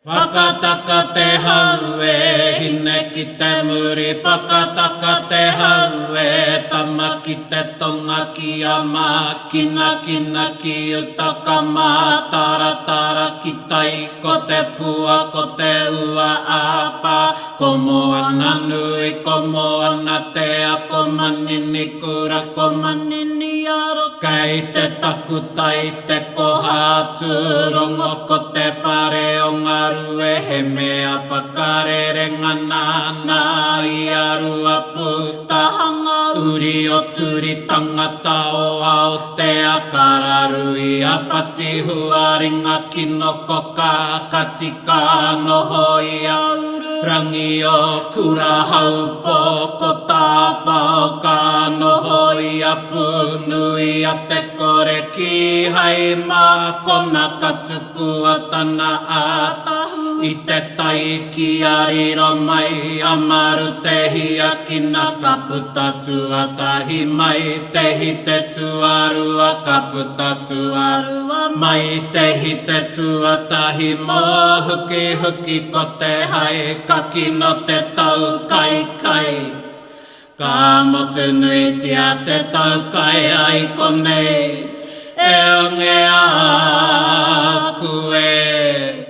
Whakataka te hau e hine ki te muri Whakataka te hau e tama ki te tonga ki a Mākina kina ki uta ka mātaratara ki tai Ko te pua ko te ua āwhā Ko moana nui ko moana tea Ko manini kura ko manini aro Kei te takutai te koha tūrongo Ko te whare o Ngarue he mea whakarerenga Nāna i a Ruapūtahanga Uri o Turi tangata o Aotea Kararui a Whatihua ringa kino ko Kakati Ka noho i a Rangi o Kurahaupō ko Tāwhao Ka noho i a Pūnui a Te Kore Kīhai mākona ka tukua tana ātahu i te tai kia riro mai a Marutehia kina ka puta tuatahi mai te hi te tuarua ka puta tuarua mai te hi te tuatahi mō hukihuki ko te hae ka kino te tau kai kai Ka motu nuitia te tau kai ai konei e onge a koe.